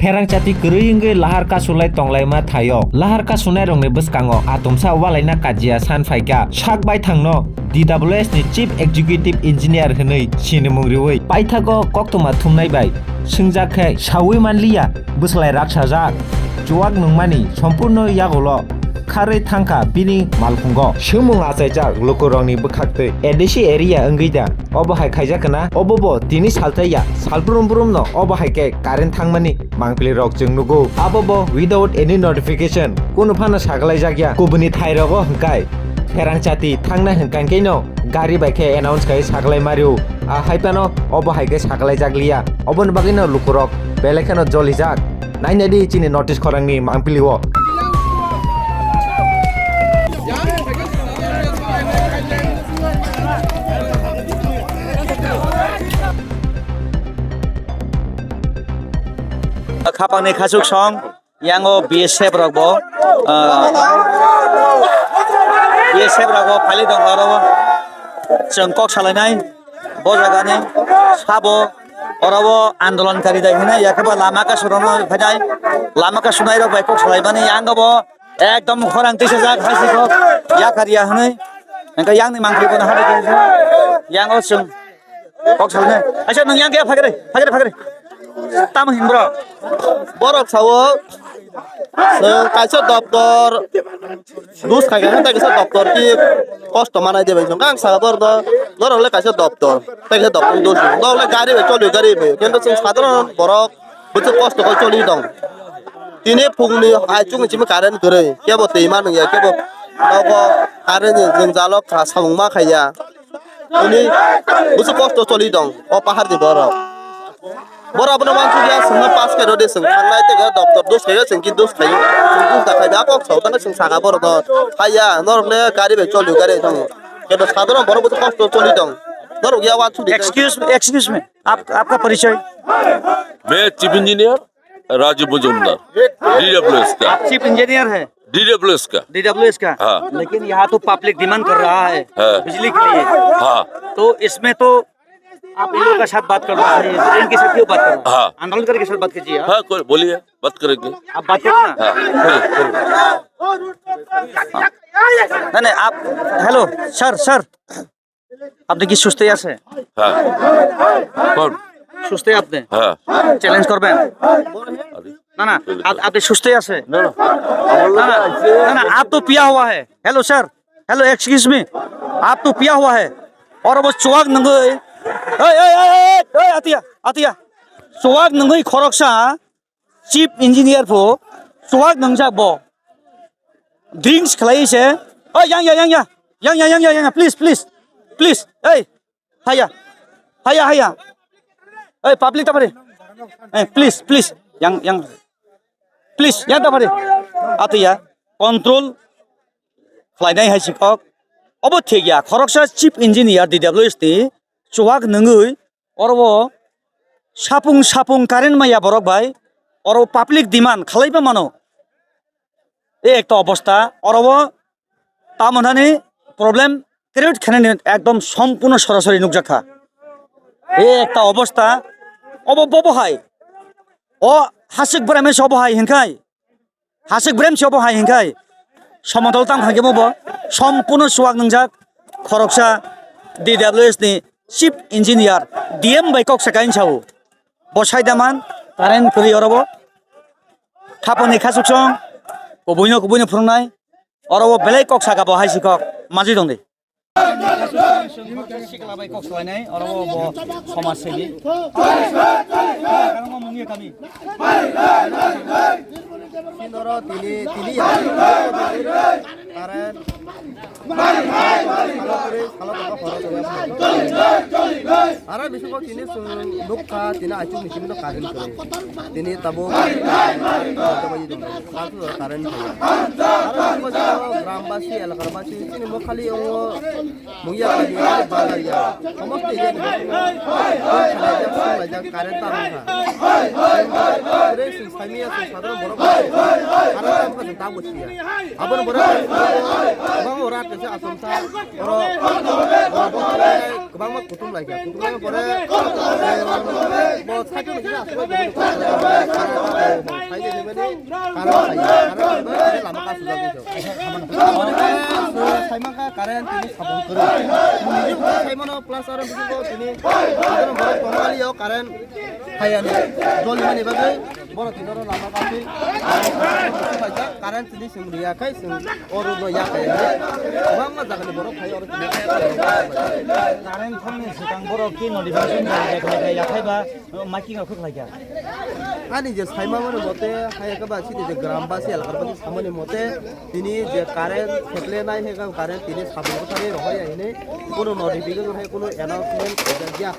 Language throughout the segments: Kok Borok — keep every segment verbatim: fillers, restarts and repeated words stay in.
pherang chati kwrwi wngwi lahar kasulai tonglaima thaio. Lahar kasunairokni bwskango atomsa walaina kajia san phaikha. Sak baithangno D W S ni Chief Executive Engineer hwnwi sinimung riwi paithago koktwma thumnai bai swngjak khe saui manliya bwslai raksajak. Chuwak nungmani sompurno yagulo kharwi thangkha bini malkhungo. Swngmung achaijak lukurokni bwkhaktwi A D C area wngwi da? Obo hai khaijak na? Obo bo tini salchaiya, sal brum brumno obo hai khe current thangmani mangpili rok chwng nugo. Abo bo without any notification, kunu phano saglai jakya. Kubuni thai rogo hwnkhe pherang chati thangna hwnkhe no gari bai khe announce khai saglai mario. A hai phano obo hai khe saglai jakliya. Oboni bagwi no lukurok belai kheno jolijak. Naina di chini notice khorangni mangpili o. Khapangni khachuk song, yango B S F rok bo, ah, B S F rok bo phali tong aro chwng kok salainai bo jagani sabo oro bo andolon kari dai hwnwi yakhe bo lama kasu rokno phainai lama kasunai rok bai kok salaimani yango bo ekdom khorang tisajak hai si kok yakar ya hwnwi hwnkhe yangni mangpili bono hade khe yango chwng. Kok salne. Acha nung yang kaya phagre, phagre, phagre. Tamo hin bro. Borok sao, so, kaisa doptor, dus khaikha, tai kaisa doptor ki kosto manai de bai. Ang sa bor do, norok le kaisa doptor, tai kaisa doptor dus. Norok le gari bai choli gari bai. Kintu chwng sadharon borok, buchu kosto khe choli tong. Tini phungni ai chwng chimi current kwrwi, kebo twi ma nungya, kebo nogo current ni jwngjalo kha samung ma khaiya. Tini busu kosto choli tong o pahar ni borok. Borok abono wansuk ya, chwngno pass khe rodi, chwng thangnai tei doptor dos khe, chwng ki dos khayo, chwng dos da khai da kok sao tang chwng saka borok no. Haiya, norok le gari bai choli gari tong. Kebo sadharon borok busu kosto choli tong. Norok ya wansuk di. Excuse me, excuse me. आप, आपका परिचय? मैं chief engineer Raju मजूमदार, डीडब्ल्यूएस का। आप chief engineer है? डीडब्ल्यूएस का। डीडब्ल्यूएस का? हाँ। लेकिन यहाँ तो पब्लिक डिमांड कर रहा है, हाँ। बिजली के लिए। हाँ। तो इसमें तो आप इन लोगों के साथ बात करना चाहिए, इनके साथ क्यों बात कर रहे हैं? हाँ। आंदोलनकारी के साथ बात कीजिए आप। हाँ, कोई बोलिए, बात करेंगे। आप बात करो ना। हाँ, करेंगे, करेंगे। नहीं, नहीं, आप, हेलो, सर, सर। আপনি কি সুস্থই আছে? হ্যাঁ। কোন? সুস্থই আপনি? হ্যাঁ। চ্যালেঞ্জ করবেন? আরে। না, না, আপ-, আপনি সুস্থই আছে? না, না। না, না, না, না, आप तो पिया हुआ है। Hello, sir. Hello, excuse me. आप तो पिया हुआ है। Oro bo chuwak nungwi. Oi, oi, oi, oi, oi, atiya, atiya. Chuwak nungwi khoroksa chief engineer pho chuwak nungjak bo. Drinks khlai se. Oi, yang ya, yang ya. Yang ya, yang ya, yang ya. Please, please. Please. Ei. Haya. Haya, haya. Ei, public ta pare. Eh, please, please. Yang, yang. Please, yang ta pare. Atiya. Control khlainai hai sikhok. Obo thik ya. Khoroksa chief engineer D W S ni chuwak nungwi oro bo sapung sapung current maya borok bai, oro public demand khalaiba mano. E ekta obostha, oro bo tamo nani problem create khainani ekdom sompurno sorasori nukjakha. E ekta obostha, obo bobo hai. O hasik bwrwi mesa obo hai hinkhai. Hasik brem se obo hai hinkhai. Somodol tang khaikhe bo sompurno chuwak nungjak khoroksa D W S ni chief engineer D M bai kok sakain sao. Bo saida man current kwrwi oro bo. Khapangni khachuksong kubuino kubuino phwrwngnai. Oro bo belai kok saka bo hai si kok majwi tongdi. Sikla bai kok swlainai, oro bo somaj sebi. Karangma mungya kami. Sinoro tini, tini ya. Current. Salo tongma horo tongma. Ara bisingo tini chwng nukha, tini achuk ni simi no current kwrwi. Tini tabuk current thangya. Aro tini bo jora grambasi, elakarbasi, chini bo khali wngo mungya kani, bagaria. Somosto area ni bisingo khlaijak, sung laijak, current ta wngkha. Ore sung saimanya sung sadharon borok bai. Current ta wngkha sung ta bujiya. Aboni borok kwbangma rat kaisa achomsa borok. Kwbangma kutung lai kha. Kutung lai pore, eh, bo cycle ni aswk bai. Current sai, current sai, lama kasijak wngkha. Saimangkha current tini sabung kwrwi. Tini saimano plus aro bisingo tini borok tongmani o current hayani joli mani bagwi borok tini oro lama kasui. Current tini chwng riya khai chwng oro no ya kaya. Kwbangma jagani borok phai oro tini. Current thangni swkang borok ki notification jari jai khlai khlai ya khai ba. Making rok khlaikha. Ani je saimani mote, hai khe ba sini je gram basi elakar basi samani mote, tini je current kheple nai hai khe current tini sabung bwthani rohor ya hini, kuno notification hai kuno announcement khaijak ya.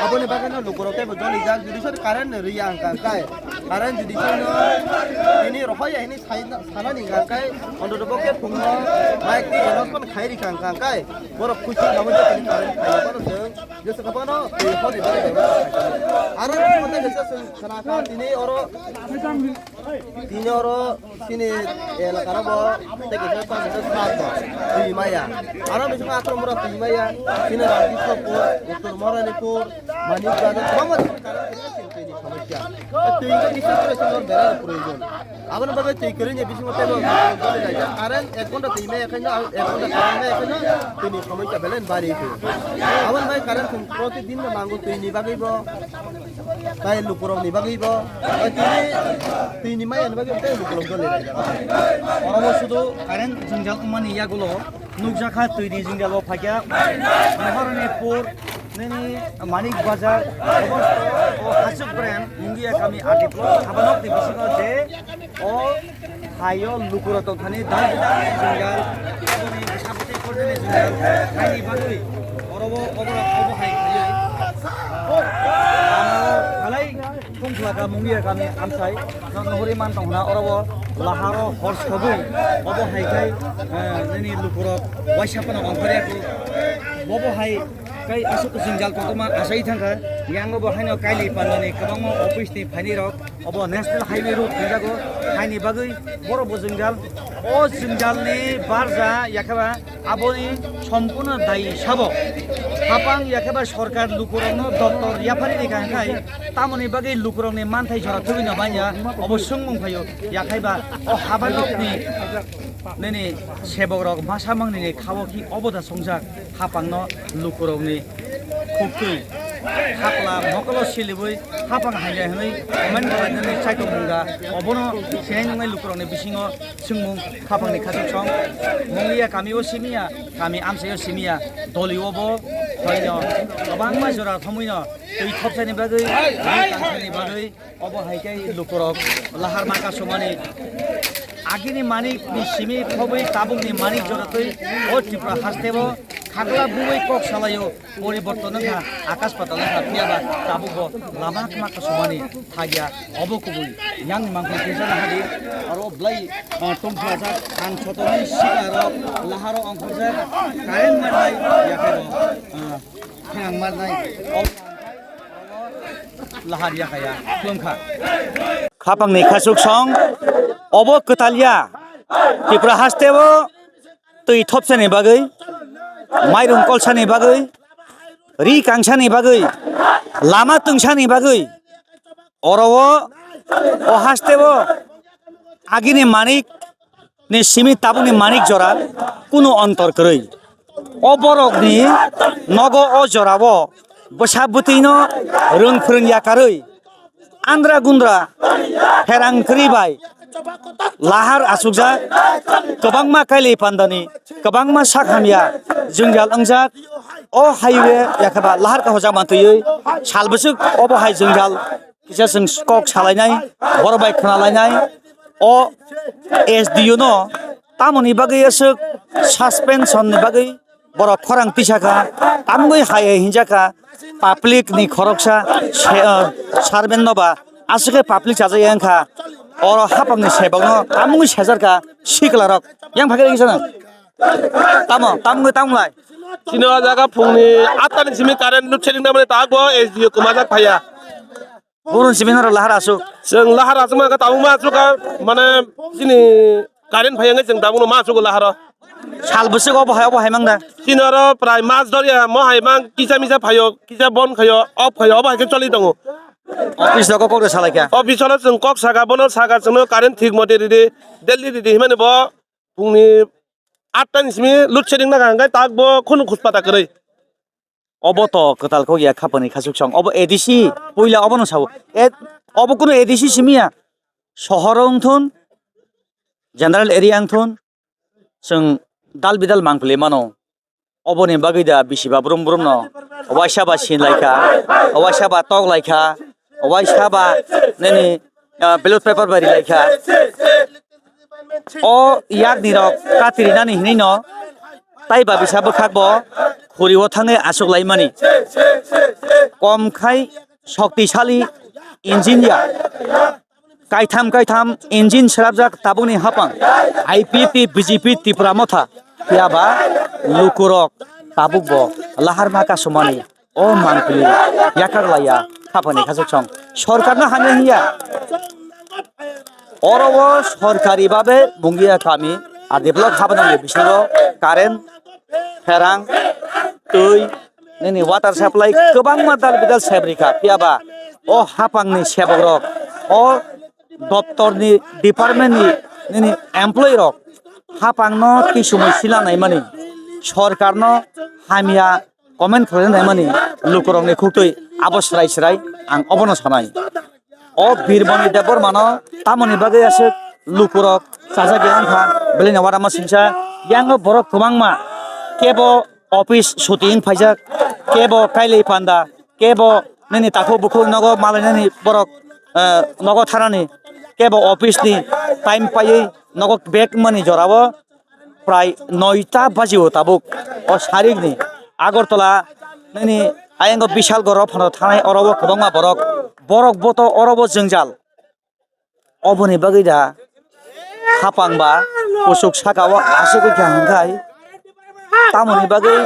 Aboni bagwi no lukurok teibo jolijak, jodi sori current no riya hwnkha kai, current jodi sori no tini rohor ya hini sai, sanani hwnkha kai, ontotobokhe phungno mike ni announcement khai rikha hwnkha kai, borok khusi abo je tini current khaiya phano chwng. Jesa kapano twi hodi bagwi bebak khaijak. Aro oro mate jesa chwng khna kha tini oro, tini oro chini elaka ro bo tei kisa tamo khe sat bo twi maya. Aro bising akhro mura twi maya. Chini Ramkrishnopur, Uttor Maharanipur, Manik Bazar, kwbangma chini current twi ni somosya. Twi hwnkhe kisa pore chini oro berai proyojon. Aboni bagwi twi kwrwini bisingo teibo current ek ghonta twi maya khaino, ek ghonta current maya khaino twini somosya belai bari khe. Aboni bagwi current chwng protidin no nango twini bagwi bo, tai lukurokni bagwi bo, tai tini twini maya ni bagwi tei lukurok joli. Oro bo sudu current jwngjal wngmani yagulo. Nukjakha twini jwngjalo phaikha Maharanipur nini Manik Bazar obo o Hasuk Brand Mungia Kami R D block habanokni bisingo je o haio lukurok tongthani dal jwngjal aboni bwsa bwtwi korjani jwngjal haini bagwi orobo obo obo hai khaiwi ano halai. Thumkhlaka Mungia Kami amsai no nuhuri man tong hwna oro bo laharo hor sogwi obo hai khai, eh, nini lukurok waisa phano ongkhorya khe bobo hai khai aswk jwngjal kotorma achai thangkha. Yang bo haino kaili pandani kwbangma office ni phaini rok obo national highway road hwnjago, haini bagwi borok bo jwngjal o jwngjalni barja yakheba. Aboni sompurno dayi sabo. Hapang yakheba sorkar lukurokno doktor yaphari rikha khai tamoni bagwi lukurokni manthai jora thubino banya obo swngmung phaio yakhaiba o habanokni nini sebokrok masa mangnini khao khi oboda songjak hapangno lukurokni khuktwi khapla mokolo silibwi hapang hainai hwnwi comment khlainani chaitok mungga obono sinai nungnai lukurokni bisingo. Swngmung khapangni khasuk song. Mungia kami o simiya, kami amsai o simiya, doli o bo hoino kwbangma jora thomwino twi thopsani bagwi, twi tangthani bagwi, obo hai khe lukurok lahar maka sumani agini manik ni simi thobwi tabukni manik jora twi o Tripura haste o khakla bumwi kok salaio. Poriborton wngkha, akash patal wngkha, phiya ba tabuk bo lama kwma kasumani thagya, obo kubui yang ni mangkhung kisa nahadi, aro belai, ah, tongphlajak, ang sotoni sikla rok, laharo ongkhorjak, current marnai, yakhai rok, ah, khenang marnai, o lahar yakhaya, khulumkha. Khapangni khasuk song, obo kwtalya, Tripura haste o, twi thopsani bagwi, mairung kolsani bagwi, ri kangsani bagwi, lama tungsani bagwi, oro o, o haste o agini manik ni simi tabukni manik jora kunu ontor kwrwi. O borokni nogo o jora o bwsa bwtwino rwng phrwng yakarwi, andra gundra pherang kwrwi bai lahar achukjak, kwbangma kailai pandani, kwbangma sak hamya jwngjal wngjak. O highway yakheba lahar kahojak mantwiwi sal bwswk obo hai jwngjal kisa chwng kok salainai, borok bai khwnalainai. O S D O no tamoni bagwi aswk suspension ni bagwi borok khorang tisa kha, tamgwi hai hai hinjak kha, public ni khoroksa se, ah, servant no ba aswk khe public chajak ya wngkha, oro hapang ni sebok no tamgwi sejar kha sikla rok yang phai khe kisa no tamo tamgwi tamlai. Chini o jaga phungni atta ni simi current load shedding nangmani tak bo S D O kwmajak phaiya. Burun simi noro lahar asuk. Chwng lahar asuk ma tabuk ma asuk kha, mane chini current phaiya wngwi chwng tabuk no ma asuk lahar o. Sal bwswk obo hai obo hai mang da. Chini oro prai mas dorya mo hai mang kisa misa phaio, kisa bon khaio, off khaio, obo hai khe choli tongo. Office rogo kok de salaikha. Office rogo chwng kok saka, bono saka chwngno current thik mote ridi, daily ridi himani bo phungni atta ni simi load shedding naga hwnkhe tak bo khunu khuspata kwrwi. Obo to kwtal kok ya khapani khasuk song. Obo A D C puila obono sao. E, obo kuno A D C simi ya. Sohoro wngthun, general area wngthun, chwng dal bidal mangpili mano. Oboni bagwi da bisiba brum brum no waisa ba sin laikha, waisa ba tok laikha, waisa ba nini, ah, ballot paper bai ri laikha. O yakni rok katirinani hinwi no tai ba bisa bwkhak bo khuri o thangwi aswk laimani. Kom khai shoktisali engineer. Kaitham kaitham engine srapjak tabukni hapang I P P, B J P, Tipra Motha, phiya ba lukurok tabuk bo lahar ma kasumani o mangpili yakar laiya khapani khasuk song. Sorkarno hamya hiya. Oro o sorkari babe Mungia kami R D block habanani bisingo current, pherang, twi, nini water supply kwbangma dal bidal sep rikha. Phiya ba o hapangni sebok rok, o doptorni, departmentni nini employee rok hapangno tisumui sila naimani, sorkarno hamya comment khlai naimani lukurokni khuktwi abo srai srai ang obono sanai. O Birmani Debbarmano tamoni bagwi aswk lukurok chajak ya wngkha, belai no uanama singsa. Yango borok kwbangma kebo office suti wng phaijak, kebo kailai panda, kebo nini takhuk bukhuk nogo malainani borok, eh, nogo thanani, kebo office ni time paiwi nogo bag mani jorao prai noita bajio tabuk o sarikni Agartala nini ayang o Bishalgarh phano thanai oro o kwbangma borok, borok boto oro o jwngjal. Oboni bagwi da hapang ba kuchuk saka o aswk wngkha hwnkhai tamoni bagwi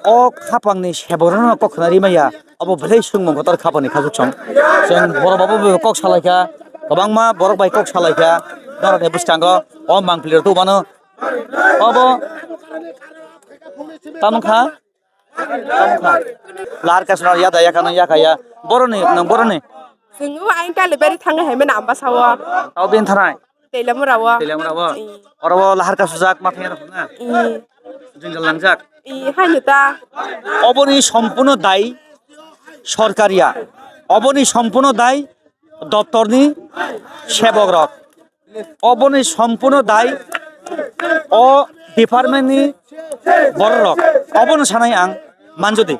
o hapangni seborokno kok khna rimaya obo belai swngmung kotor khapani khasuk song. Chwng borok babu bo kok salaikha, kwbangma borok bai kok salaikha norokni bwskango o mangpili rok tubumano. Obo tamo kha? Tamo kha? Lar kasno yada yakano yakaya. Boroni, nang boroni? Chwng o ain kali beri thangwi hai mena amba sao. Tao bin thanai? Telamura o. Telamura o? Ii. Oro o lahar kasujak ma thangya rok na? Ii. Jwngjal langjak? Ii, haino ta. Oboni sompuno dai sorkariya. Oboni sompuno dai doptorni sebok rok. Oboni sompuno dai o departmentni borok rok. Obono sanai ang manjodi.